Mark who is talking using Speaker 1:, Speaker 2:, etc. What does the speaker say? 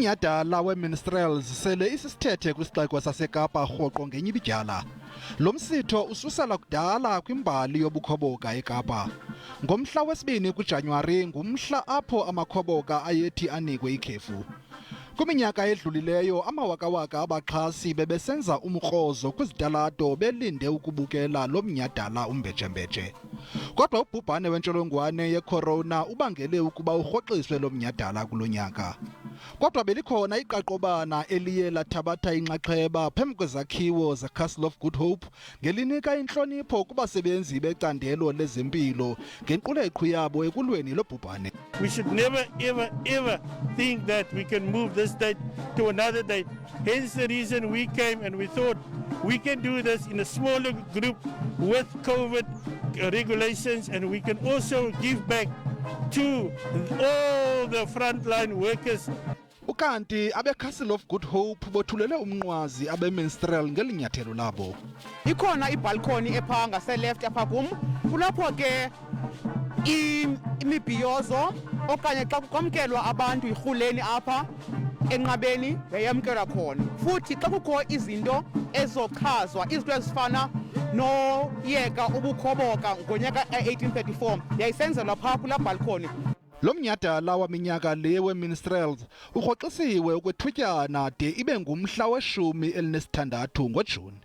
Speaker 1: Umnyhadala weeMinstrels sele isisithethe kwisixeko saseKapa rhoqo ngenyibidyala. Lo msitho ususela kudala kwimbali yobukhoboka eKapa. Ngomhla wesibini kuJanuwari ngumhla apho amakhoboka ayethi anikwe ikhefu. Kwiminyaka edlulileyo amawakawaka abaxhasi bebesenza umkrozo kwizitalato belinde ukubukela lo mnyhadala umbejembeje. Kodwa ubhubhane wentsholongwane yekhorona ubangele ukuba urhoxiswe lo mnyhadala kulo nyaka. Kodwa belikhona iqaqobana eliye lathabatha inxaxheba phambi kwezakhiwo zeCastle of Good Hope ngelinika intlonipho kubasebenzi becandelo lezempilo ngenquleqhu yabo ekulweni lo bhubhane.
Speaker 2: We should never, ever, ever think that we can move this date to another date. Hence the reason we came and we thought we can do this in a smaller group with COVID regulations, and we can also give back to all the frontline workers.
Speaker 1: Ukanti abeCastle of Good Hope bothulele umnqwazi abeminstrel ngeli nyathelo labo.
Speaker 3: Ikhona ibalcony epha ngaseleft apha kum, kulapho ke imibhiyozo okanye xa kwamkelwa abantu yirhuleni apha enqabeni yayamkelwa khona. Futhi xa kukho izinto ezochazwa, izinto ezifana noyeka ubukhoboka ngonyaka 1834, yayisenzelwa phaa kulaa balcony.
Speaker 1: Lo mnyhadala waminyaka le weeMinstrels urhoxisiwe okwethutyana de ibe ngumhla weshumi elinesithandathu ngoJuni.